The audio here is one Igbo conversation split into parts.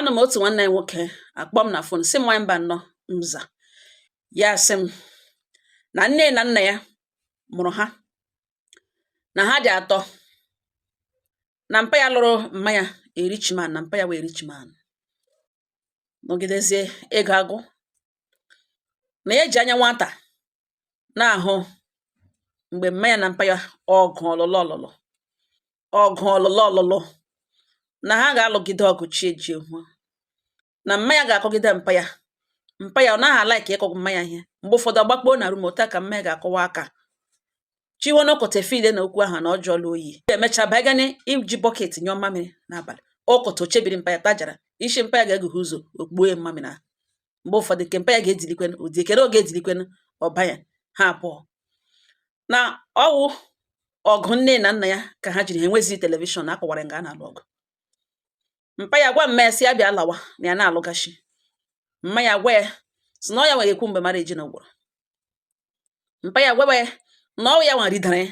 Anụ m otu nwanne anyị nwoke akpọ m na phone, sị m, "Nwanyị mba nnọọ." Nza ya sị m na nne na nna ya mụrụ ha, na ha dị atọ, na mpa ya lụrụ mma ya a rich man, na mpa ya wee rich man nọgidezie ego agụ, na ya eji anya nwata na-ahụ mgbe mma ya na mpa ya ọgụ ọlụlụ ọlụlụ ọgụ ọlụlụ ọlụlụ, na ha ga-alụgide ọgụ chi eji hụ na mma ya ga-akọgide mpa ya. Mpa ya ọ naghị a-like ịkọgụ mma ya ihe. Mgbe ụfọdụ ọgbakpoo na room otu a ka mma ya ga-akọwa aka chiwo n'ụkọta efile na okwu ahụ na ọ jụọla oyi. Emechaa bagani iji bucket nyụọ mmamịrị n'abalị, ụkọta o chebiri mpa ya tajara isi, mpa ya ga-egughe ụzọ okpuo ya mmamịrị ahụ. Mgbe ụfọdụ nke mpa ya ga-ejilikwenu ụdị ekere oge ejilikwenu ọba ya ha abụọ na ọwụ ọgụ nne na nna ya ka ha jiri ha enwezi television akọwara nga a na-alụ ọgụ. Mpa ya gwa mma ya sị ya bịa lawa na ya na-alụgachi. Mma ya gwa ya sị na ọ ya nwere ekwu mgbe mara eji na ụgwọrọ. Mpa ya gwawa ya na ọ ya nwa ridara ya,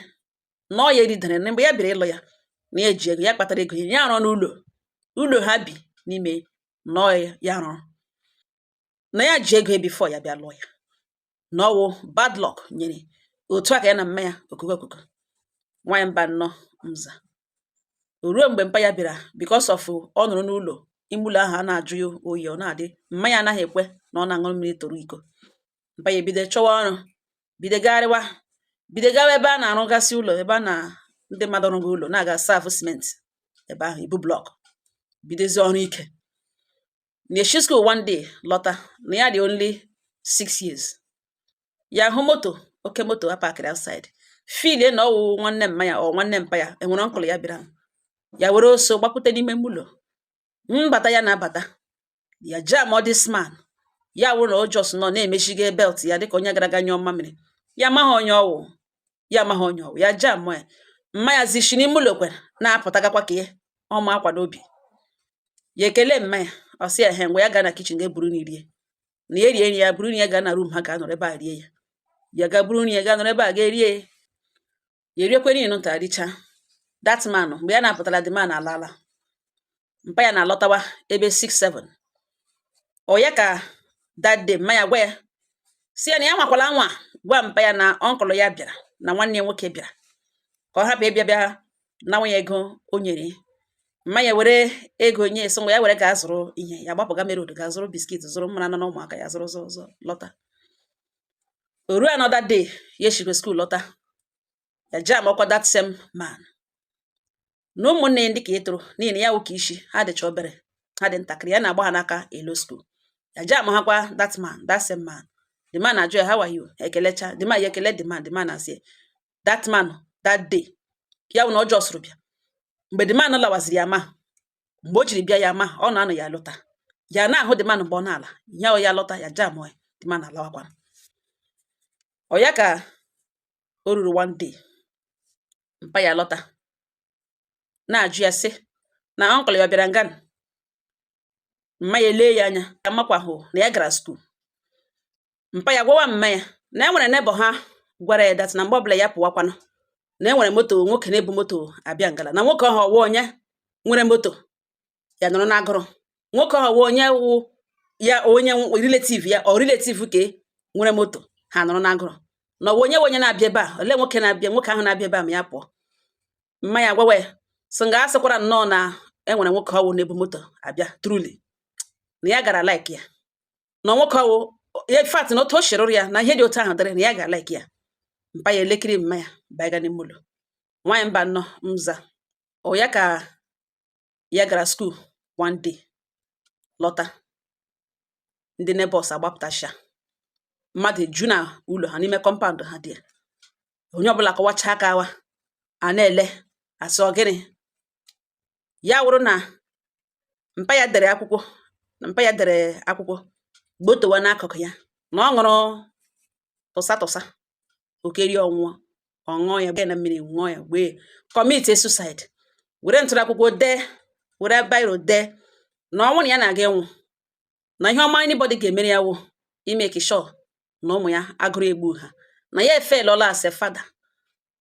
na ọ ya eridara na mgbe ya bịara ịlụ ya, na ya eji ego ya kpatara ego ya, ya rụọ n'ụlọ ụlọ ha bi n'ime, na ọ ya rụrụ, na ya ji ego before ya bịa lụọ ya, na ọwụ bad luck nyere otu a ka ya na mma ya okuko okuko. Nwaanyị mba nnọọ, nza o ruo mgbe mpa ya bịara, because of ọ nọrọ n'ụlọ ime ụlọ ahụ a na-ajụ ya oyi, ọ na-adị mma ya anaghị ekwe na ọ na-aṅụ mmiri toro iko. Mpa ya ebido chọwa ọrụ, bido gagharịwa, bido gawa ebe a na-arụgasị ụlọ, ebe a na ndị mmadụ rụga ụlọ, na-aga serve cement ebe ahụ, ibu block, bidozie ọrụ ike. Na-eshi school one day lọta, na ya dị only 6 years, ya hụ moto, oke moto a parkịrị outside, filie na ọwụ nwanne mma ya ọ nwanne mpa ya enwere uncle ya bịara. Ya were oso gbakwute n'ime ụlọ mbata, ya na-abata, ya jam this man. Ya wụ na o just nọ na-emechige belt ya dịka onye gara aga nyụọ mmamịrị. Ya amaghị onye ọwụ, ya amaghị onye ọwụ, ya jam ya. Mma ya zishi n'ime ụlọ kwere na-apụtagakwa ka ya ọma akwa n'obi ya ekele mma ya. Ọ sị ya ehe, ngwa, ya gaa na kitchen ga-eburu nri rie, na ya erie nri, ya buru nri ya gaa na room ha ga nọrọ ebe a rie ya. Ya ga buru nri ya gaa nọrọ ebe a ga erie ya. Ya eriekwe nri nụta richa. That man, mgbe ya na-apụtara, the man alaala. Mpa ya na-alọtawa ebe 6 7 ọ ya ka that day mma ya gwa ya si ya na ya nwakwala nwa gwa mpa ya na uncle ya bịara, na nwanne ya nwoke bịara, ka ọ hapụ ịbịa bịa nawa ya ego o nyere mma ya. Were ego nye so ngwa ya were gaa zụrụ ihe, ya gbapụga mere odo, gaa zụrụ biscuit, zụrụ mmanụ na ụmụaka ya zụrụ zụrụ zụrụ lọta. O ruo another day, ya eshikwe school lọta, ya jam ọkwa that same man na ụmụnne ya ndị ka e toro, n'ihi na ya wụ ka isi ha dịcha obere, ha dị ntakịrị, ya na-agba ha n'aka elo school. Ya jam ha kwa that man, that same man. The man ajụ ya, "How are you?" Ekelecha the man, ya ekele the man. The man asị that man that day, ya wụ na ọ jọsụrụ bịa mgbe the man lawaziri, ya ma mgbe o jiri bịa, ya ma ọ na-anọ ya lọta, ya na-ahụ the man mgbe ọ na-ala ya, ọ ya lọta, ya jam ya, the man alawakwa. Ọ ya ka o ruru one day, mpa ya lọta na-ajụ ya sị na uncle ya ọ bịara nga. Mma ya elee ya anya, ya makwahụ na ya gara school. Mpa ya gwawa mma ya na e nwere neighbor ha gwara ya that na mgbe ọbụla ya pụwakwanụ, na e nwere moto, nwoke na-ebu moto abịa ngala, na nwoke ahụ ọwụ onye nwere moto ya nọrọ n'agụrụ, nwoke ahụ ọwụ onye wụ ya, onye relative ya, ọ relative ke nwere moto, ha nọrọ n'agụrụ, na ọwụ onye wụ onye na-abịa ebe a, ole nwoke na-abịa, nwoke ahụ na-abịa ebe a ma ya pụọ. Mma ya gwawa ya sị nga asịkwara nnọọ na e nwere nwoke ọwụ na-ebu moto abịa, truly na ya gara like ya, na nwoke ọwụ in fact na otu o shirụrụ ya na ihe dị otu ahụ dịrị na ya ga like ya. Mpa ya elekiri mma ya baiga n'ime ụlọ. Nwaanyị mba nnọọ, nza ọ ya ka ya gara school one day lọta, ndị neighbors agbapụtasịa, mmadụ eju na ụlọ ha n'ime compound ha dị ya, onye ọbụla kọwacha aka awa a na-ele asị ọ gịnị. Ya wụrụ na mpa ya dere akwụkwọ, na mpa ya dere akwụkwọ gbotowa n'akụkụ ya, na ọ ṅụrụ tụsa tụsa okerie ọnwụọ, ọ ṅụọ ya gbee na mmiri, ṅụọ ya gbee, commit suicide, were ntụrụ akwụkwọ dee, were biro dee na ọnwụ na ya na-aga ịnwụ, na ihe ọma anybody ga-emere ya wụ imake sure na ụmụ ya agụrụ egbu ha, na ya efailọla as a father,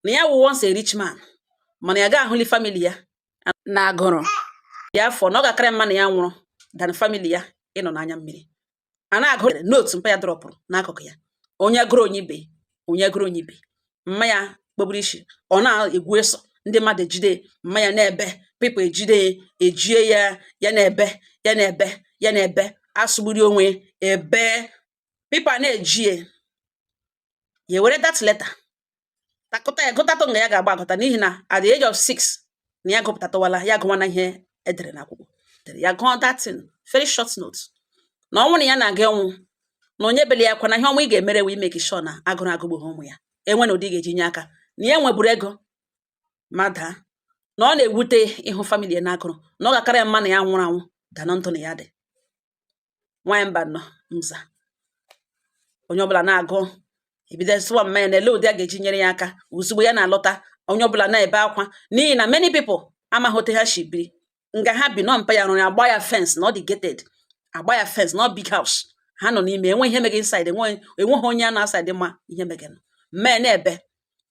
na ya wụ once a rich man, mana ya ga ahụli family ya na agụrụ ya afọ, na ọ ga-akara mma na ya nwụrụ. Than family ya ịnọ n'anya mmiri a na-agụ note mpa ya dropụrụ n'akụkụ ya. Onye gụrụ, onye ibe, onye gụrụ, onye ibe. Mma ya kpọburu isi, ọ na-egwu eso ndị mmadụ ejide mma ya na-ebe, people ejide ejie ya, ya na-ebe, ya na-ebe, ya na-ebe, asụgburi onwe ebe people na-ejie ya. Were that letter takụta ya, gụtatụ nga ya ga-agba agụta, n'ihi na at the age of 6 na ya gụpụtatụwala ya, gụwana ihe edere n'akwụkwọ ya, gụọ that thing, very short note, na ọnwụ na ya na-aga ịnwụ, na onye bele ya kwa na ihe ọnwa ị ga-emere wee make sure na agụrụ agụgbughị ụmụ ya, enwe na ụdị ga-eji nye aka na ya nweburu ego ma daa, na ọ na-ewute ịhụ family ya n'agụrụ, na ọ ga-akara ya mma na ya nwụrụ anwụ dana ndụ na ya dị. Nwaanyị mba nọ nza, onye ọbụla na-agụ ebido sụwa mmanya na ele ụdị a ga-eji nyere ya aka. Ozugbo ya na-alọta, onye ọbụla na-ebe akwa, n'ihi na many people amaghị otu ha si biri nga ha bi. Nọ mpa ya rụrụ, agba ya fence, na ọ dị gated, agba ya fence na ọ big house ha nọ n'ime. Enwe ihe mege inside, enweghị onye a na-aside ma ihe megenụ. Mmee na-ebe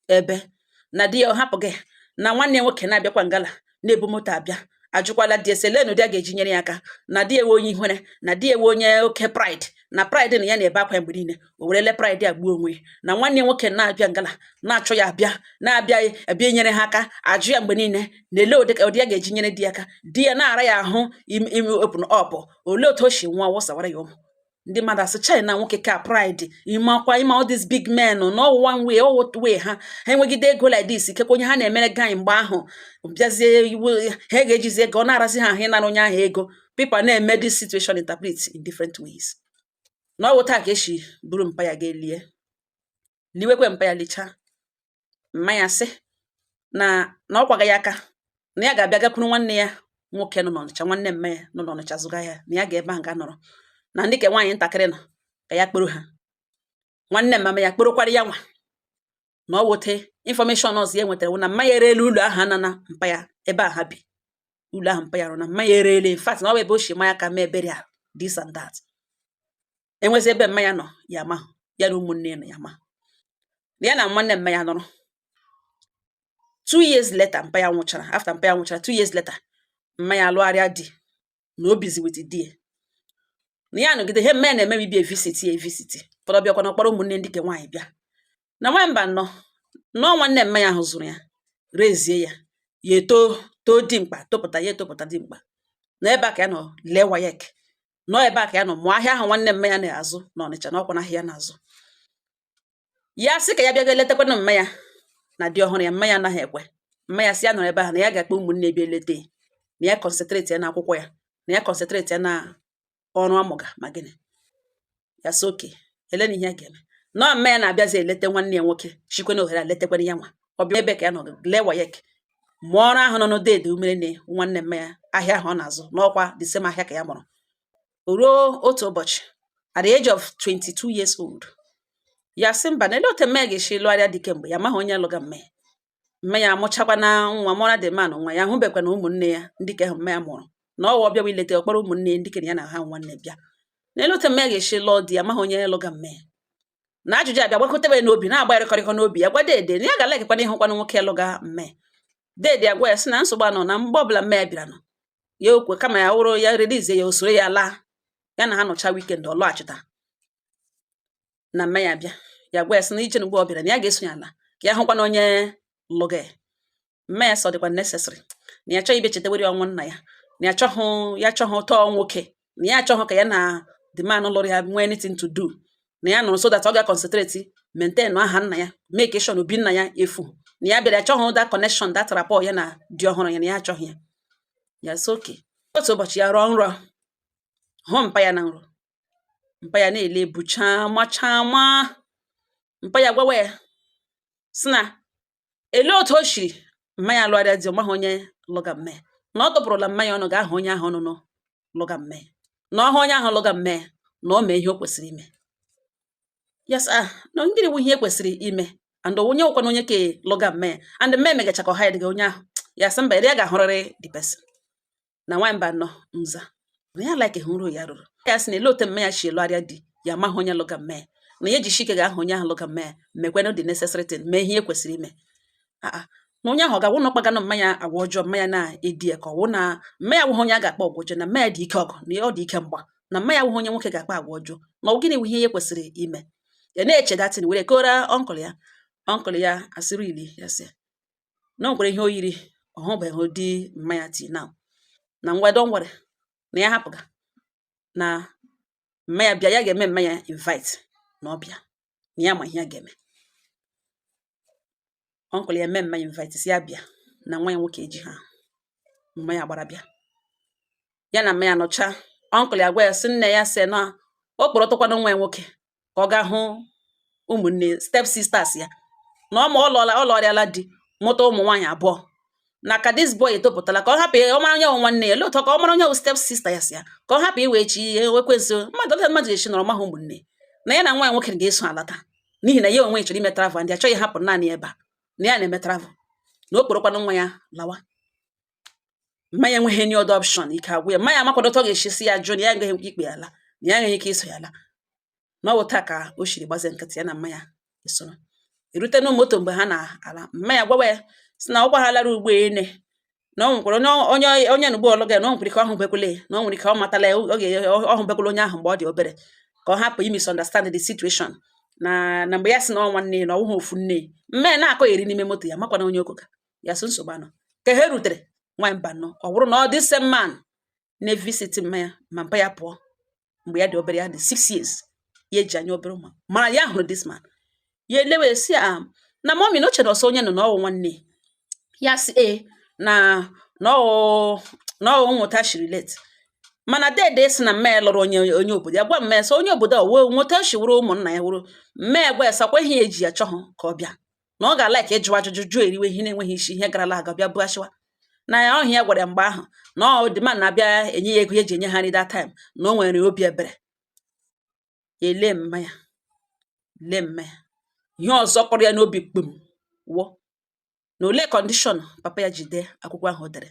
ebe na di ya ọ hapụ gị na nwanne ya nwoke na-abịakwa ngala na-ebu moto abịa, ajụkwala di ese lee na ụdị a ga-eji nyere ya aka, na di ewe onye ihere, na di ewe onye oke pride, na pride na ya na-ebe akwa ya mgbe niile, o werele pride a gbuo onwe ya. Na nwanne ya nwoke na-abịa ngala na-achọ ya, abịa na-abịa abịa enyere ha aka, ajụ ya mgbe niile na ele ụdị ụdị ya ga-eji nyere di ya aka. Di ya na-ara ya ahụ ime open up. Olee otu o si nwa wụsawara ya ụmụ ndị mmadụ asị China nwoke ka pride ịmakwa ịma all these big men no one way all way ha ha enwegide ego like this. Ikekwe onye ha na-emere guy mgbe ahụ bịazie iwu ha ga-ejizi ego, ọ na-arazi ha ahụ ịnara onye ahụ ego. People na-eme this situation interpret in different ways. Na ọ wụ taa ka esi buru mpa ya ga-elie, liwekwe mpa ya, lichaa mma ya, sị na ọ kwaga ya aka na ya ga-abịa gakwuru nwanne ya nwoke nọ n'Ọnịcha, nwanne mma ya nọ n'Ọnịcha, zụga ya, na ya ga-ebe ahụ ga nọrọ na ndị ke nwaanyị ntakịrị nọ ka ya kporo ha. Nwanne mama ya kporokwara ya nwa na ọ wote information ọzọ ya nwetara wụ na mma ya ereela ụlọ ahụ ana na mpa ya ebe a ha bi, ụlọ ahụ mpa ya rụ, na mma ya ereela. In fact, na ọ bụ ebe o si manya ka mee burial, this and that. Enwezi ebe mma ya nọ ya amahụ ya na ụmụnne ya nọ ya ama na ya na nwanne mma ya nọrọ. 2 years later mpa ya nwụchara. After mpa ya nwụchara, 2 years later, mma ya alụgharịa di, na o bizi with di ya, na ya nọgide ihe mma ya na-eme ibi evisit ya evisit. Ụfọdụ bịakwa na ọkpọrọ ụmụnne ndị ke nwaanyị bịa na nwamba nọ nnọọ. Nwanne mma ya ahụ zụrụ ya, rezie ya, ya eto too dimkpa, topụta ya, etopụta dimkpa. Na ebe a ka ya nọ lee WAEC, nọ ebe a ka ya nọ mụọ ahịa ahụ nwanne mma ya na-azụ n'Ọnịcha, na ọkwa n'ahịa ya na-azụ. Ya sị ka ya bịa ga letakwanụ mma ya na di ọhụrụ ya. Mma ya anaghị ekwe. Mma ya sị ya nọrọ ebe ahụ, na ya ga-akpọ ụmụnne bịa eleta ya, na ya concentrate ya na akwụkwọ ya, na ya concentrate ya na ọrụ amụga. Ma gịnị ya sị oke ele na ihe a ga-eme nọọ. Mma ya na-abịazi elete nwanne ya nwoke, chikwe na ohere letakwana ya nwa. Ọ bịa ebe ka ya nọ lee WAEC, mụọ ọrụ ahụ nọ n'odede umere nne nwanne mma ya, ahịa ahụ ọ na-azụ n'ọkwa the same ahịa ka ya mụrụ. O ruo otu ụbọchị, at the age of 22 years old, ya sị mba, na ele otu mma ya ga-esi lụgharịa di kemgbe ya amaghị onye lụga mma ya. Mma ya amụchakwa na nwa, mụra the man nwa ya, hụbekwa na ụmụnne ya ndị ka ahụ mma ya mụrụ na ọwa ọbịa ileta, ọkpọrọ ụmụnne ya ndị kere ya na ha nwanne bịa. Na ele otu mma ya ga-esi lụọ di ya amaghị onye lụga mma ya, na ajụjụ abịa gbakọtebe n'obi, na-agba yarịkọrịkọ n'obi ya. Gwa dede na ya ga-alekekwana ịhụkwanụ nwoke lụga mma ya. Dede agwa ya sị na nsogbu anọ, na mgbe ọbụla mma ya bịara nọ ya okwe, kama ya wụrụ ya redizie ya, osoro ya laa, ya na ha nọcha weekend, ọ lọghachita. Na mma ya bịa, ya gwa ya sị na ije mgbe ọ bịara na ya ga-eso ya ala ka ya hụkwana onye lụga ya. Mma ya sọ dịkwa necessary, na ya achọghị ibe chetawere ọnwụ nna ya, na ya achọghị, ya achọghị ụtọ nwoke, na ya achọghị ka ya na the man lụrụ ya nwee anything to do, na ya nụrụ so that ọ ga-concentrate maintain aha nna ya, make sure na obi nna ya efu, na ya bịara achọghị that connection, that rapport ya na di ọhụrụ ya, na ya achọghị ya. Ya sị oke. Otu ụbọchị ya rọọ nrọ, hụ mpa ya na nrọ. Mpa ya na-ele buchaa machaa maa. Mpa ya gwawa ya sị na elee otu o shiri mma ya lụgharịa di, ọ maghị onye lụga mma ya, na ọ tụpụrụla mma ya ọnụ ga-ahụ onye ahụ nụnụ lụga mma ya, na ọhụ onye ahụ lụga mma ya, na o mee ihe o kwesịrị ime. Yes, ah, na ngịnị wụ ihe kwesịrị ime, and onye nwekwana onye ke lụga mma ya, and mma emegacha ka ọ hide gị onye ahụ. Ya sị mba, ya ga-ahụrịrị the person. Na nwaanyị mba nọ nza na ya like hụ nro ya rụrụ ya, sị na ele otu mma ya si lụgharịa di, ya amaghị onye lụga mma ya, na ya ejishi ike ga-ahụ onye ahụ lụga mma ya, mekwanụ the necessary thing, mee ihe e kwesịrị ime. Ah, Na onye ahụ ọ ga-awụ na ọ kpaganụ mmanya agwa ọjọọ, mmanya na-edi ya, ka ọ wụ na mmanya awụghị onye a ga-akpa ọgwa ọjọọ, na mmanya dị ike ọgụ, na ọ dị ike mgba, na mmanya awụghị onye nwoke ga-akpa agwa ọjọọ, na ọ gịnị wụ ihe ya kwesịrị ime. Ya na-eche datin were kora uncle ya. Uncle ya asịrị ili ya sị na o nwekwara ihe o yiri ọ hụbeghị ụdị mmanya till now, na ngwa, don't worry, na ya hapụga na mmanya bịa, ya ga-eme mmanya invite na ọ bịa, na ya ma ihe ya ga-eme. Uncle ya eme mmanya invite, si ya bịa na nwa ya nwoke eji ha. Mmanya gbara bịa, ya na mmanya nọcha. Uncle ya gwa ya sị nne ya sị na o kpọrọtụkwanụ nwa ya nwoke ka ọ gaa hụ ụmụnne, step sisters ya, na ọ ma ọ lụọla, ọ lụọrịala di, mụta ụmụ nwaanyị abụọ, na ka this boy etopụtala, ka ọ hapụ ọ mara onye wụ nwanne ya. Lee otu ka ọ mara onye wụ step sister ya, si ya ka ọ hapụ iwe echi ekwensu mmadụ ole mmadụ ga-esi nọrọ mahụ ụmụnne. Na ya na nwa ya nwoke ga-eso alata, n'ihi na ya onwe ya chọrọ ime travel, ndị achọghị hapụ naanị ebe a na ya na-eme travel, na o kporokwanụ nwa ya lawa. Mmanya enweghị any other option, ike agwụ ya. Mmanya amakwadote ọ ga-esi si ya jụ na ya agaghị ikpe ya ala, na ya enweghị ike iso ya ala. Na ọ wụ taa ka o shiri gbazie nkịtị, ya na mmanya esoro erute na moto. Mgbe ha na-ala, mmanya gwawa ya si na ọ gbaghalara ugbo ene, na o nwekwara onye onye onye na ugbo ọlụ ga, na o nwekwara ike ọ hụbekwele ya, na o nwere ike ọ matala ya oge ọ hụbekwala onye ahụ mgbe ọ dị obere, ka ọ hapụ i misunderstand the situation, na mgbe ya sị na ọ nwanne ya, na ọ wụghị ofu nne. Mme na-akọ eri n'ime moto, ya makwana onye okoka ya so nsogbu anọ ka ha rutere nwaanyị mba nnọọ. Ọ bụrụ na ọ dị same man na-evisit mmanya ma mpa ya pụọ mgbe ya dị obere, ya dị 6 years, ya eji anya obere ụmụ mara ya hụrụ this man. Ya elewe si a na mummy na o chere ọsọ onye nọ na ọwụ nwanne ya, si e na ọwụ nwụta shiri late, mana dede si na mma ya lụrụ onye obodo. Ya gwa mma ya sị onye obodo a wee nweta shi wụrụ ụmụnna ya wụrụ. Mma ya gwa ya sakwa ihe ya eji ya chọhụ ka ọ bịa, na ọ ga-ala ka ịjụ ajụjụ jụọ eriwe ihe na-enweghị isi, ihe garala aga bịa bughashiwa na ya ọhịa. Ya gwara ya mgbe ahụ na ọ dị man na-abịa enye ya ego eji enye ha nri that time, na o nwere obi ebere. Ya ele mma ya, lee mma ya, ihe ọzọ kọrọ ya n'obi kpum wụ na olee condition papa ya jide akwụkwọ ahụ o dere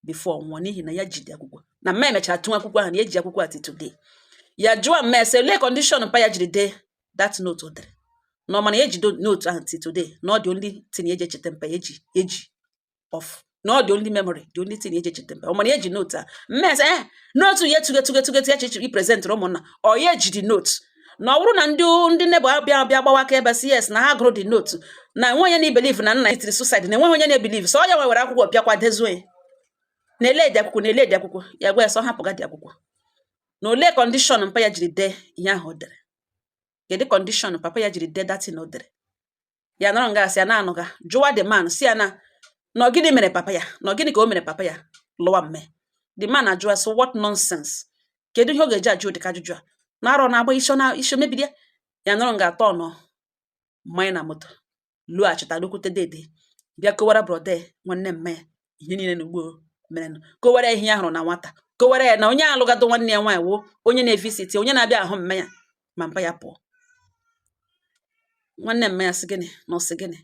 before nwụọ, n'ihi na ya jide akwụkwọ na mma ya mechara tụnwe akwụkwọ ahụ, na ya eji akwụkwọ a till today. Ya jụọ mma ya sị olee condition papa ya jiri dee that note o dere, na ọ mana ya ejide note ahụ till today, na ọ dị only thing eji echeta mpa ya eji off, na ọ dị only memory, the only thing eji echeta mpa, ọ mana ya eji note a. Mma ya sị eh, note ya etuge tuge tuge ya chichi ipresentịrị ụmụnna, ọ ya ejidi note, na ọ bụrụ na ndị neighbour abịa abịa gbawa aka ebe si yes, na ha gụrụ the note, na enwe onye na-ebelieve na nna ya tiri suicide, na enweghị onye na-ebelieve, so ọ ya were akwụkwọ bịakwa dezuo ya, na-ele dị akwụkwọ, na-ele dị akwụkwọ. Ya gwa ya sọ hapụga dị akwụkwọ, na olee condition mpa ya jiri dee ihe ahụ o dere, kedu condition papa ya jiri dee that thing o dere. Ya nọrọ nga asị ya na-anụga jụwa the man, si ya na ọ gịnị mere papa ya, na ọ gịnị ka o mere papa ya lụwa mme. The man ajụwa sị, "What nonsense? Kedu ihe ọ ga-eji ajụ ụdịka ajụjụ a na arọ na-agba isi na isi mebiri ya?" Ya nọrọ nga atọ nọ mmanya na moto lụghachita lukwute dede, bịa kowara brother nwanne mma ya ihe niile na ugbo merenụ, kowara ya ihe ya hụrụ na nwata, kowara ya na onye alụgado nwanne ya nwaanyị wụ onye na-evisit, onye na-abịa ahụ mma ya ma mpa ya pụọ. Nwanne mma ya sị gịnị? Na ọ sị gịnị?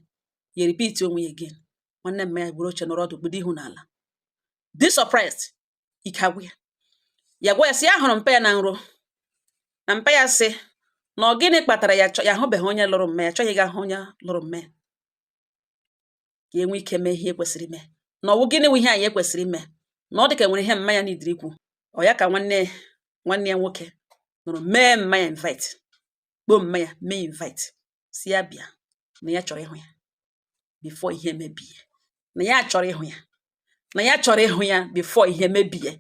Ya repeat onwe ya again. Nwanne mma ya gburu oche nọrọ ọdụ, kpudo ihu n'ala, dị surprised, ike agwụ ya. Ya gwa ya sị ya hụrụ mpa ya na nro, na mpa ya sị na ọ gịnị kpatara ya ya ahụbeghị onye lụrụ mma ya, chọghị ịga hụ onye lụrụ mma ya, ka e nwee ike mee ihe ekwesịrị ime, na ọwụ gịnị wụ ihe anyị ekwesịrị ime, na ọ dị ka nwere ihe mma ya n'idiri ikwu. Ọ ya ka nwanne nwanne ya nwoke nụrụ mee mma ya invite, kpoo mma ya mee invite, si ya bịa, na ya chọrọ ịhụ ya before ihe mebie, na ya chọrọ ịhụ ya, na ya chọrọ ịhụ ya before ihe mebie.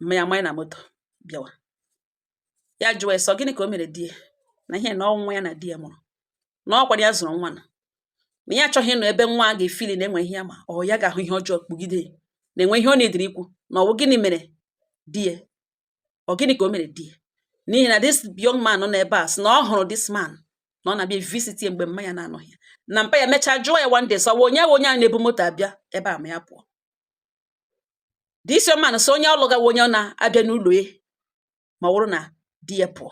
Mma ya manye na moto bịawa. Ya jụọ ya sọ gịnị ka o mere di ya, na ihe na ọnwụ ya na di ya mụrụ, na ọkwa ya zụrụ nwa, na ya achọghị ịnọ ebe nwa a ga-efili na enwe ihe ya, ma ọ ya ga-ahụ ihe ọjọọ kpugide ya, na enwe ihe ọ na-ediri ikwu, na ọwụ gịnị mere di ya, ọ gịnị ka o mere di ya, n'ihi na this young man nọ n'ebe a sị na ọ hụrụ this man na ọ na-abịa visit ya mgbe mma ya na-anọghị ya, na mpa ya mechaa jụọ ya one day sọ onye wụ onye a na-ebu moto abịa ebe a ma ya pụọ. This young man sị onye ọlụgawa, onye ọ na-abịa n'ụlọ ya ma ọ bụrụ na di ya pụọ,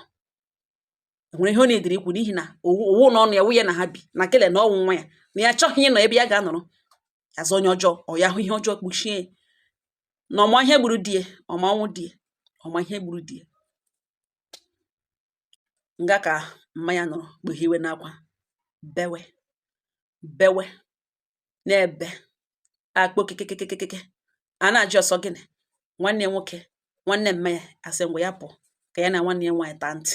enwere ihe ọ na-ediri ikwu, n'ihi na owu na ọnụ ya wụ ya na ha bi na kele na ọnwụ nwa ya, na ya achọghị ịnọ ebe ya ga-anọrọ azụ onye ọjọọ, ọ ya hụ ihe ọjọọ kpuchie ya, na ọma ihe gburu di ya, ọma ọnwụ di ya, ọma ihe gburu di ya. Nga ka mmanya nọrọ kpughiwe n'akwa, bewe bewe. Na-ebe akpọ kekekekeke, a na-ajụ ọsọ gịnị. Nwanne ya nwoke, nwanne mma ya, asị ngwa, ya pụọ, ka ya na nwanne ya nwaanyị taa ntị,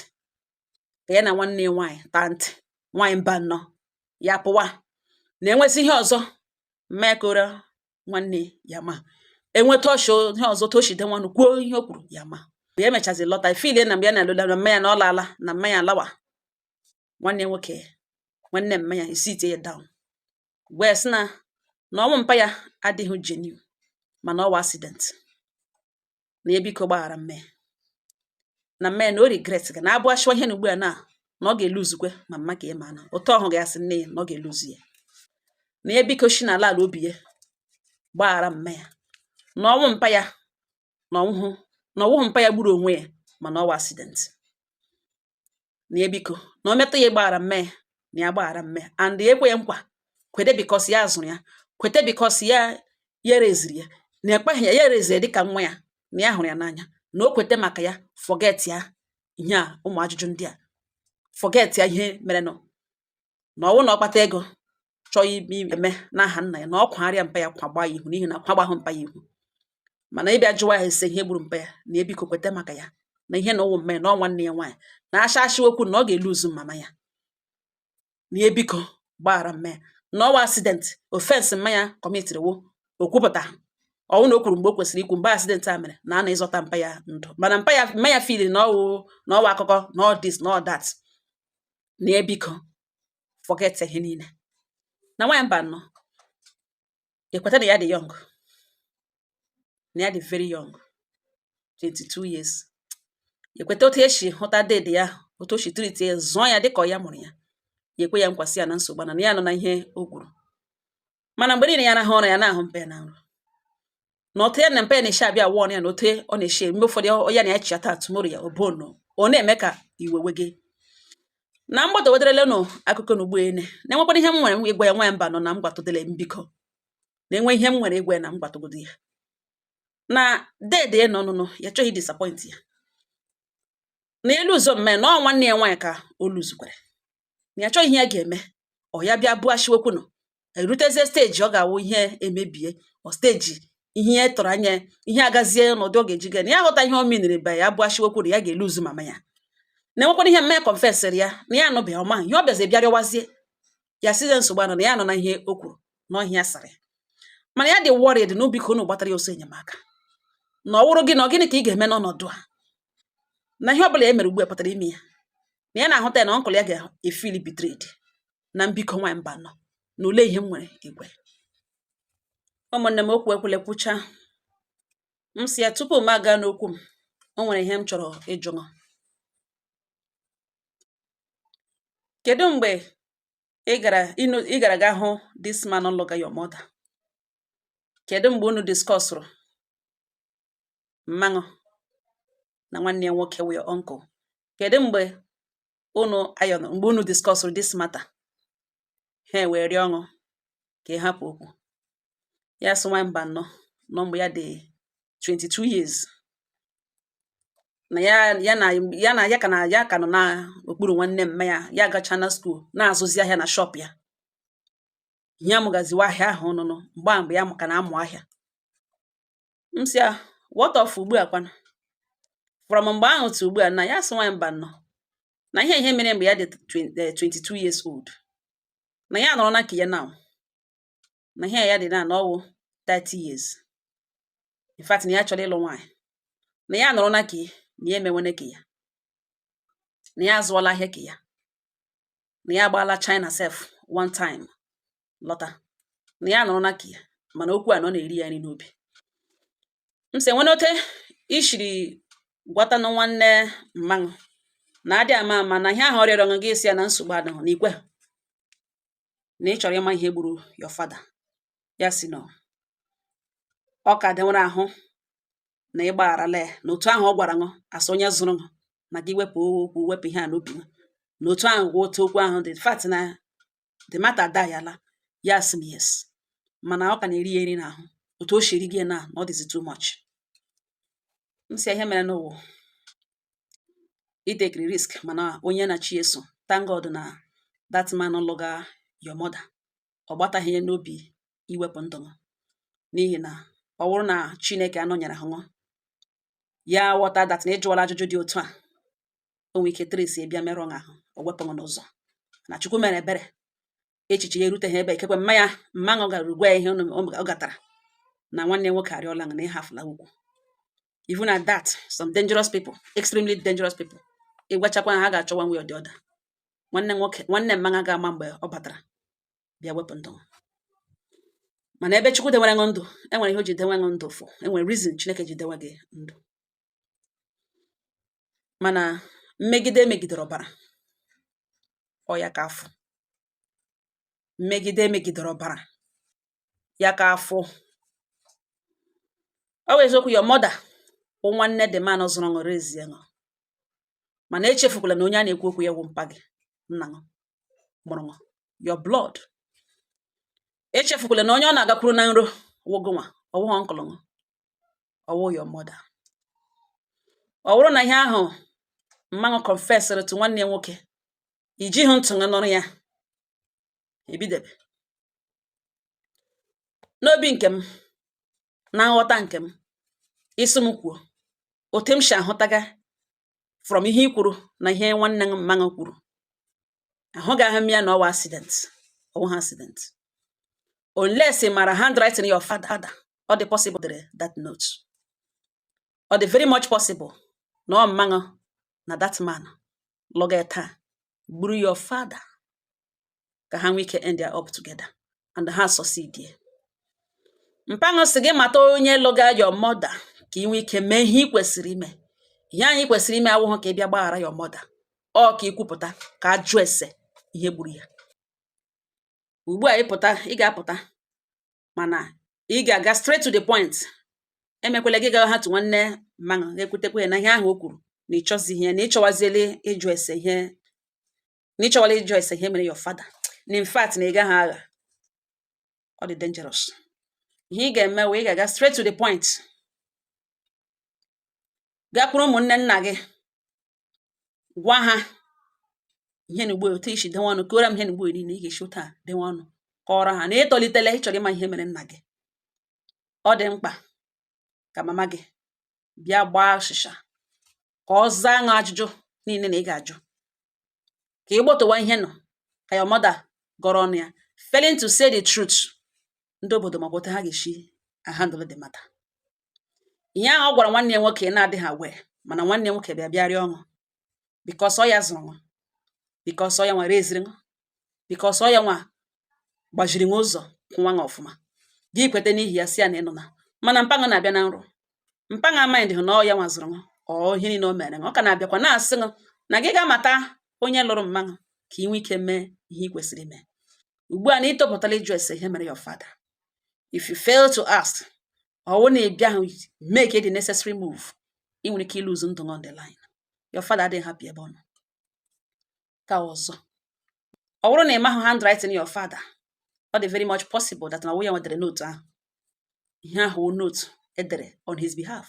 ka ya na nwanne ya nwaanyị taa ntị. Nwaanyị mba nnọọ, ya pụwa na-enwezi ihe ọzọ mma ya koro nwanne ya, ma enweta ọsho ihe ọzọ toshide nwanụ kwuo ihe o kwuru ya. Ma mgbe ya mechazi lọta, filie na mgbe ya na-alụla na mma ya na ọ laala, na mma ya alawa, nwanne nwoke, nwanne mma ya esi ite ya down, wee sị na ọnwụ mpa ya adịghị genuine, mana ọwa accident, na ya biko gbaghara mme ya, na mme ya na o regret ga na abụ achịwa ihe na ugbu a na ọ ga-eluzukwe ma mma ka ya, ma na ụtọ ọhụ ga-asị nne ya na ọ ga-eluzu ya, na ya biko shi n'ala ala obi ya gbaghara mme ya, na ọnwụ mpa ya, na ọnwụhụ, na ọwụhụ mpa ya gburu onwe ya, mana ọwa accident, na ya biko na o metụ ya ịgbaghara mme ya, na ya gbaghara mme ya, and ya ekwe ya nkwa kwete, because ya zụrụ ya, kwete because ya reziri ya, na ekweghị ya, ya reziri ya dịka nwa ya, na ya hụrụ ya n'anya, na o kwete maka ya forget ya ihe a, ụmụ ajụjụ ndị a, forget ya ihe merenụ, na ọwụ na ọ kpata ego chọọ ime eme n'aha nna ya, na ọ kwagharịa mpa ya, kwagba ya ihu, n'ihi na kwagbahụ mpa ya ihu, mana ịbịa jụwa ya ese ihe gburu mpa ya, na ebiko kwete maka ya, na ihe na ụwụ mma ya, na ọ nwanne ya nwaanyị na asha ashị okwu, na ọ ga-eluzu mama ya, na ebiko gbaghara mma ya, na ọwa accident. Offense mma ya commitiri wo o kwupụta ọwụ na o kwuru mgbe o kwesịrị ikwu mgbe accident a mere, na a na-ịzọta mpa ya ndụ, mana mpa ya, mma ya feel na ọwụ na ọwa akụkọ, na all this na all that, na ebiko forget ihe niile. Na nwaanyị mba nọ ekweta na ya dị young, na ya dị very young, 22 years. Ekweta otu esi hụta dede ya, otu o si treat ya, zụọ ya dịka ọ ya mụrụ ya. Ya ekwe ya nkwasị ya na nsogbu na ya nọ na ihe o kwuru, mana mgbe niile ya rahụ ụra, ya na-ahụ mpa ya na nrọ, na otu ya na mpa ya na-esi abịa wụọ ya, na otu ọ na-esi mgbe ụfọdụ ya na ya chiata tomorrow ya obono, ọ na-eme ka iwe wege na mgbada weterele nụ akụkọ na ugbo ene na-enwekwana ihe m nwere m ịgwa ya. Nwa ya mba nọ na m gwatụdele m biko, na-enwe ihe m nwere ịgwa ya na m gwatụgodo ya, na dede ya nọ nụnụ ya chọghị disappoint ya, na elu ụzọ mme na ọ nwanne ya nwaanyị ka o luzukwara, na ya chọghị ihe ya ga-eme ọ ya bịa bụ ashiwekwunu erutezie stage ọ ga-awụ ihe emebie, ọ stage ihe ya tọrọ anya, ihe agazie n'ụdị ọ ga-eji ga na ya ghọta ihe o miniri ba ya bụ ashiwekwuru, ya ga-eluzu mama ya, na enwekwana ihe mme confessịrị ya, na ya anụbeghị ọma ihe ọ bịazi bịa rịọwazie ya, size nsogbu anọ, na ya nọ na ihe o kwuru na ọhịa ya sịrị ya, mana ya dị worried na ubiko unu gbatara ya ọsọ enyemaka, na ọ wụrụ gị na ọ gịnị ka ị ga-eme n'ọnọdụ a, na ihe ọbụla e mere ugbu a pụtara ime ya, na ya na-ahụta ya na uncle ya ga-efeel betrayed. Na mbiko nwaanyị mba nọ na ole ihe m nwere igwe ụmụnne m, okwu ekwule kwucha m si ya. Tupu m aga n'okwu m, o nwere ihe m chọrọ ịjụ. Kedu mgbe ị gara ịnụ, ị gara ga hụ this man lụga your mother? Kedu mgbe unu discussụrụ mmanụ na nwanne ya nwoke wụ your uncle? Kedu mgbe unu ayọn, mgbe unu discussụrụ this matter, ha wee rịọ ọṅụ ka ị hapụ okwu ya? Sị nwa mba nnọọ nọ mgbe ya dị 22 years, na ya ya na ya na ya ka na ya ka nọ n'okpuru nwanne mma ya. Ya agacha na school, na-azụzi ahịa na shop ya, ihe amụgaziwa ahịa ahụ nụnụ mgbe a, mgbe ya ka na-amụ ahịa. M sị ya, what of ugbu a kwanụ, from mgbe ahụ to ugbu a? Na ya sị nwaanyị mba nnọọ na ihe mere mgbe ya dị 22 years old, na ya nọrọ na nke ya now, na ihe ya dị na ọwụ 30 years. In fact, na ya chọrọ ịlụ nwaanyị, na ya nọrọ na nke ya, na ya emewene ke ya, na ya azụọla ahịa ke ya, na ya agbaala China sef one time lọta, na ya nọrọ na nke ya, mana okwu a na ọ na-eri ya nri n'obi. M sị enwene ote ishiri gwatanụ nwanne mmanụ na adị ama ama na ihe ahụ ọ rịọrọ gị, isi ya na nsogbu adịghị, na ikwe na ị chọrọ ịma ihe gburu your father. Ya si nọ ọ ka dị nwere ahụ na ịgbagharala ya, na otu ahụ ọ gwara ṅụ asị onye zụrụ ṅụ na gị wepụ okwu, wepụ ihe a n'obi ṅụ, na otu ahụ gwa otu okwu ahụ dị. In fact, na the matter die ala. Ya sị m yes, mana ọ ka na-eri ya nri n'ahụ otu o si eri gị na ọ dịzi too much. M sị ihe mere n'ụwa i take risk, mana onye na chi eso, thank God na that man lụga your mother, ọ gbataghị ya n'obi. Iwepụ ndụ ṅụ, n'ihi na ọ bụrụ na Chineke anọnyere ha ṅụ, ya ghọta that na ịjụọla ajụjụ dị otu a, o nwere ike trace bịa merụọ ṅụ ahụ, o wepụ ṅụ n'ụzọ. Na Chukwu mere ebere, echiche ya eruteghị ebe. Ikekwe mma ya mma ṅụ gara gwa ya ihe ọ gatara na nwanne nwoke arịọla ṅụ na ịhafụla ugwu. Even at that, some dangerous people, extremely dangerous people, ịgwachakwa ha, ha ga-achọ one way or the other. Nwanne nwoke, nwanne mma ga-ama mgbe ọ batara bịa wepụ ndụ. Mana ebe Chukwu dewere ṅụ ndụ, enwere ihe o ji dewe ṅụ ndụ fụ, enwere reason Chineke ji dewe gị ndụ. Mana mmegide emegidere ọbara, ọ ya ka afụ. Mmegide emegidere ọbara, ya ka afụ. Ọ bụ eziokwu, your mother wụ nwanne the man zụrụ ṅụ, rezie ṅụ, mana echefukwala na onye a na-ekwu okwu ya wụ mpa gị, nna ṅụ mụrụ ṅụ, your blood. Echefukwala na onye ọ na-agakwuru na nro wụ gụnwa, ọwụghị uncle ṅụ, ọwụ your mother. Ọ bụrụ na ihe ahụ mmanụ confessịrị to nwanne ya nwoke, ijighị ntụ ṅụ nụrụ ya, ebidebe n'obi nke m, na nghọta nke m, isi m kwuo otu m si ahụtaga from ihe i kwuru na ihe nwanne m mmanụ kwuru, ahụghị m ya na ọwa accident. Ọwụghị accident unless ị mara handwriting your father. Ọ dị possible dere that note. Ọ dị very much possible na ọ mmanụ na that man lụga taa gburu your father ka ha nwee ike end their up together and ha succeed. Mpanụ sị gị mata onye lụga your mother ka ị nwee ike mee ihe ị kwesịrị ime. Ihe anyị kwesịrị ime awụghụ ka ị bịa gbaghara your mother, ọ ka ikwupụta, ka a jụọ ese ihe gburu ya. Ugbu a ịpụta, ị ga-apụta, mana ị ga-aga straight to the point. Emekwela gị gawa ha tụ nwanne mmanụ ga-ekwutekwa ya na ihe ahụ o kwuru na ịchọzighị ya, na ịchọwaziele ịjụ ese ihe, na ịchọwala ịjụ ese ihe mere your father, na in fact na ị gaghị agha. Ọ dị dangerous. Ihe ị ga-eme wee, ị ga-aga straight to the point, gakwuru ụmụnne nna gị, gwa ha ihe na ugbo otu isi dewe ọnụ kọọrọ m ihe na ugbo niile. Ị ga-esi ụta dewe ọnụ kọọrọ ha na ịtọlitele, ịchọrọ ịma ihe mere nna gị. Ọ dị mkpa ka mama gị bịa gbaa ọsịsha, ka ọ zaa ṅụ ajụjụ niile na ị ga-ajụ, ka ị gbotowa ihe nọ ka your mother gọrọ ọnụ ya. Failing to say the truth, ndị obodo makwa otu ha ga-esi handle the matter. Ihe ahụ ọ gwara nwanne ya nwoke na-adịghị aware, mana nwanne ya nwoke bịa bịa rịọ ọṅụ because ọ ya zụrụ nwa, because ọ ya nwa reziri nwa, because ọ ya nwa gbajiri nwa ụzọ kwụnwa nwa ọfụma. Gị kweta n'ihi ya, si ya na ịnụ na mana mpaṅụ na-abịa na nrọ mpaṅụ mind hụ na ọ ya nwa zụrụ nwa, ọ ihe niile o mere ọ ka na-abịakwa na-asị ṅụ na gị ga-amata onye lụrụ mmanụ ka ị nwee ike mee ihe ị kwesịrị ime. Ugbu a na ịtọpụtala ịjụ ese ihe mere your father, if you fail to ask, ọ wụ na ị bịa hụ make the necessary move, ị nwere ike ịlose ndụ on the line. Your father adịghị happy ebe ọ nọ. Ka ọzọ, ọ bụrụ na ị mahụ handwriting your father, ọ dị very much possible that na ọ wụ ya nwedere note ahụ. Ihe ahụ wụ note edere on his behalf.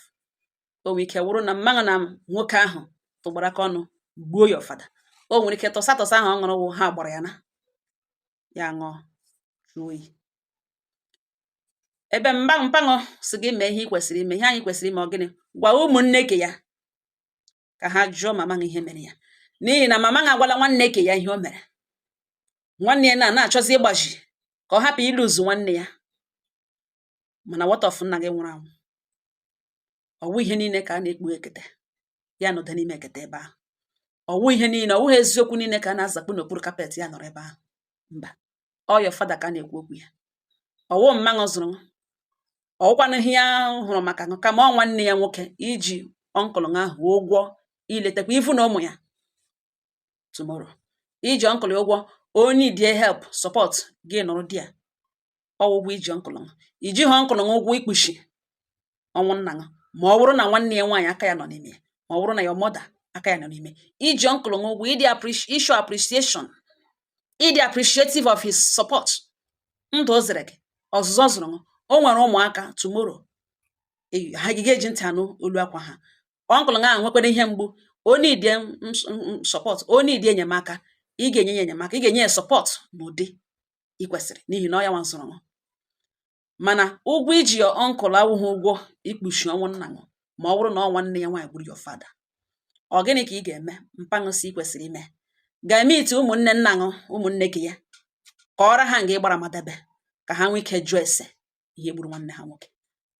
O nwere ike wụrụ na mmanụ na nwoke ahụ tụgbara aka ọnụ gbuo your father. O nwere ike tọsa tọsa ahụ ọ ṅụrụ wụ ha gbara ya na ya ṅụọ jụọ oyi. Ebe mba mpaṅụ si gị mee ihe ị kwesịrị ime, ihe anyị kwesịrị ime, ọ gịnị? Gwa ụmụnne ke ya ka ha jụọ mama ha ihe mere ya, n'ihi na mama ha agwala nwanne ke ya ihe o mere. Nwanne ya na na-achọzi ịgbaji ka ọ hapụ ịlụzu nwanne ya. Mana what of nna gị nwụrụ anwụ? Ọwụ ihe niile ka a na-ekpu ekete ya nọdụ n'ime ekete ebe ahụ. Ọwụ ihe niile, ọwụghị eziokwu niile ka a na-azakpu n'okpuru carpet ya nọrọ ebe ahụ. Mba, ọ your father ka a na-ekwu okwu ya. Ọwụ mmanụ zụrụ, ọwụkwanụ ihe ya hụrụ maka ṅụ, kama ọ nwanne ya nwoke iji uncle ahụ ụgwọ iletakwa ifu na ụmụ ya tomorrow, iji uncle ụgwọ onye die help support gị nọrọ di ya. Ọ ụgwọ iji uncle ṅụ, iji ha uncle ṅụ ụgwọ ikpuchi ọnwụ nna ṅụ, ma ọ bụrụ na nwanne ya nwaanyị aka ya nọ n'ime ya, ma ọ bụrụ na your mother aka ya nọ n'ime. Iji uncle ṅụ ụgwọ ịdị issue appreciation, ịdị appreciative of his support, ndụ o zere gị, ọzụzụ ọ zụrụ ṅụ. O nwere ụmụaka tomorrow, ha gị ga-eji ntị anụ olu akwa ha. Uncle ṅụ ahụ nwekwara ihe mgbu, o need support, o need enyemaka. Ị ga-enye ya enyemaka, ị ga-enye ya support n'ụdị ị kwesịrị, n'ihi na ọ ya nwa zụrụ ṅụ. Mana ụgwọ iji your uncle awụghị ụgwọ ikpuchi ọnwụ nna gị, ma ọ bụrụ na ọ nwanne ya nwaanyị gburu your father. Ọ gịnị ka ị ga-eme? Mpaṅụ si ị kwesịrị ime ga-eme ite ụmụnne nna ṅụ, ụmụnne gị ya kọọrọ ha nga ịgbara madebe, ka ha nwee ike jụọ ese ihe gburu nwanne ha nwoke.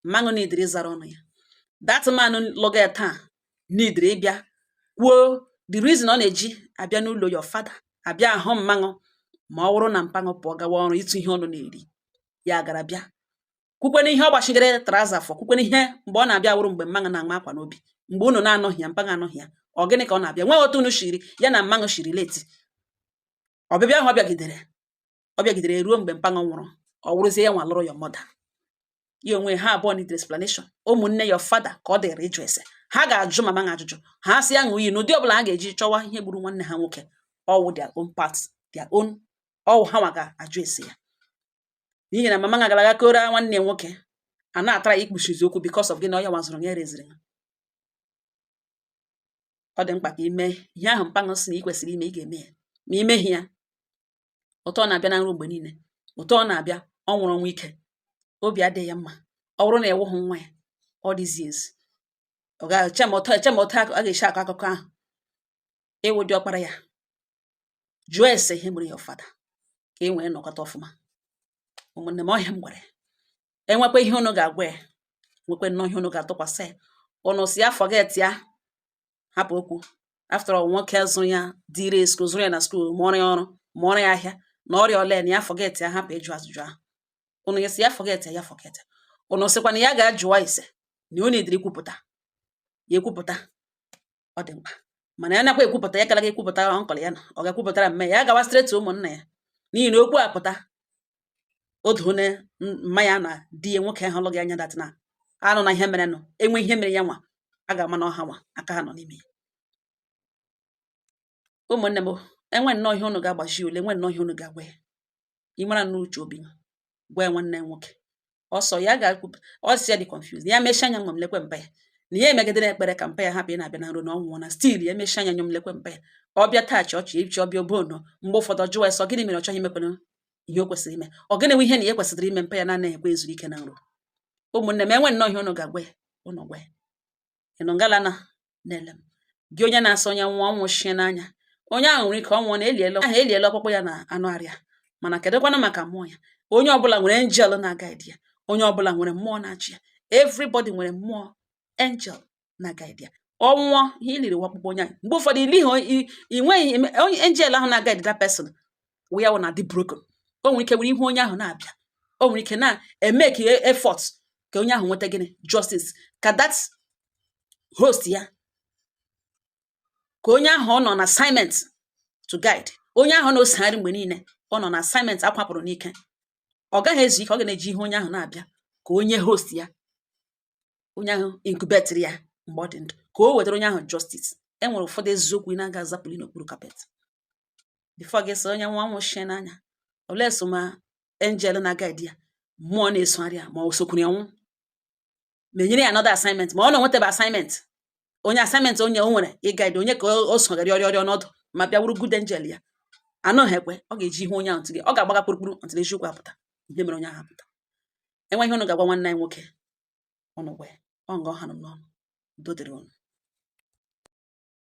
Mmanụ nidiri ịzara ọnụ ya. That man lụga taa nidiri ịbịa kwuo the reason ọ na-eji abịa n'ụlọ your father, abịa ahụ mmanụ, ma ọ bụrụ na mpanụ pụọ gawa ọrụ ịtụ ihe ọnụ na-eri. Ya gara bịa kwukwena ihe ọ gbachigere trouser fọ, kwukwena ihe mgbe ọ na-abịa wụrụ mgbe mmanụ na-ama akwa n'obi, mgbe unu na-anọghị ya, mpanụ anọghị ya. Ọ gịnị ka ọ na-abịa nwee otu unu shiri ya na mmanụ shiri leti ọbịbịa ahụ? Ọ bịagidere ruo mgbe mpanụ nwụrụ. Ọ wụrụzie ya nwa lụrụ your mother. Ya onwe ha abụọ need explanation. Ụmụnne your father ka ọ dịrị ịjụ ese. Ha ga-ajụ mama ha ajụjụ, ha sị ya ṅụọ iyi n'ụdị ọbụla ha ga-eji chọwa ihe gburu nwanne ha nwoke. Ọwụ their own part, their own ọwụ ha nwa ga-ajụ ese ya, n'ihi na mama ha gara aga koro nwanne ya nwoke a na-atara ya ikpuchizi okwu because of gị na ọ ya nwazụrụ ya ereziri ha. Ọ dị mkpa ka ime ihe ahụ mpanụ sị na ị kwesịrị ime. Ị ga-eme ya, ma imeghi ya, ụtọ ọ na-abịa na nro mgbe niile, ụtọ ọ na-abịa. Ọ nwụrụ ọnwụ ike, obi adịghị ya mma. Ọ bụrụ na ịwụghị nwa ya, ọ dịzi ezi ọ ga-eche ma ụtọ, eche ma ụtọ a ga-esi akọ akụkọ ahụ. Ịwụ dị ọkpara ya, jụọ ese ihe gburu your father, ka e nwee nọkọta ọfụma. Ụmụnne m, ọhịa m gwara ya, enwekwa ihe unu ga-agwa ya, nwekwe nnọọ ihe unu ga-atụkwasị ya. Unu si ya forget ya, hapụ okwu. After all, nwoke zụrụ ya dịrị school, zụrụ ya na school, mụọrọ ya ọrụ, mụọrọ ya ahịa na ọrịa ole na ya forget ya, hapụ ịjụ ajụjụ ahụ. Unu ya si ya forget ya, ya forget. Unu sịkwa na ya ga-ajụwa ise na unu idiri kwupụta ya, ekwupụta. Ọ dị mkpa, mana ya nakwa ekwupụta ya kara ga ekwupụta uncle ya na ọ ga-ekwupụtara mme ya, gawa straight ụmụnna ya, n'ihi na okwu a pụta o done mma ya na di ya nwoke ahụ lụghị anya that na anụ na ihe mere nụ enwe ihe mere ya nwa a ga-ama na ọha nwa aka ha nọ n'ime ya. Ụmụnne m, enwe nnọọ ihe unu ga-agbaji ole, enwe nnọọ ihe unu ga-agwa ya. Ị mara n'uche obi gwa ya nwanne ya nwoke ọsọ ya ga-ekwupụ. Ọ sị ya dị confused, ya mechie anya nwa m lekwe mpa ya, na ya emegidere ekpere ka mpa ya hapụ ị na-abịa na nro, na ọ nwụọ na still ya emechie anya nyom lekwe mpa ya. Ọ bịa tachi ọchị echi, ọbịa obono. Mgbe ụfọdụ ọ jụwa ya sọ gịnị mere ọ chọghị imekwanụ ihe o kwesịrị ime. Ọ gịnị wụ ihe na ya kwesịrị ime mpa ya na-anaghị ekwe ezuru ike na nro? Ụmụnne m, enwe nnọọ ihe unu ga-agwa ya, unu gwa ya. Ị nọ ngala na na-ele m gị, onye na-asọ onye nwụọ nwụchie n'anya, onye ahụ nwere ike ọ nwụọ na eliela ahụ, eliela ọkpụkpụ ya na anụ arịa, mana kedụkwanụ maka mmụọ ya? Onye ọbụla nwere angel na-aguide ya. Onye ọbụla nwere mmụọ na-achị ya. Everybody nwere mmụọ, angel na-aguide ya. Ọ nwụọ, ihe iliri ọkpụkpụ onye ahụ. Mgbe ụfọdụ ilihi ị nweghị onye angel ahụ na-aguide that person, wụ ya wụ na dị broken. O nwere ike were ihu onye ahụ na-abịa, o nwere ike na-eme ka effort ka onye ahụ nweta gịnị? Justice, ka that host ya, ka onye ahụ ọ nọ na assignment to guide, onye ahụ na-osegharị mgbe niile, ọ nọ na assignment akwapụrụ n'ike, ọ gaghị ezu ike. Ọ ga na-eji ihe onye ahụ na-abịa ka onye host ya, onye ahụ incubatiri ya mgbe ọ dị ndụ, ka o wetara onye ahụ justice. E nwere ụfọdụ eziokwu ị na-aga azapụli n'okpuru carpet before gị sị onye nwa nwụchie n'anya. Olee so ma angel na-aguide ya, mmụọ na-esogharị ya, ma ọ sokwuru ya nwụ, ma enyere ya another assignment, ma ọ na onwetebe assignment, onye assignment onye o nwere ịguide onye ka o sogharị ọrịa ọrịa ọnọdụ, ma bịa wuru good angel ya anọghị ekwe. Ọ ga-eji ihe onye ahụ tiri, ọ ga-agbaga kpụrụkpụrụ until eziokwu apụta, ihe mere onye ahụ apụta. Enwe ihe unu ga-agwa nwanne anyị nwoke, unu gwa ya. Ọ nga ọ ha nọ n'ọnụ. Udo dịrị unu.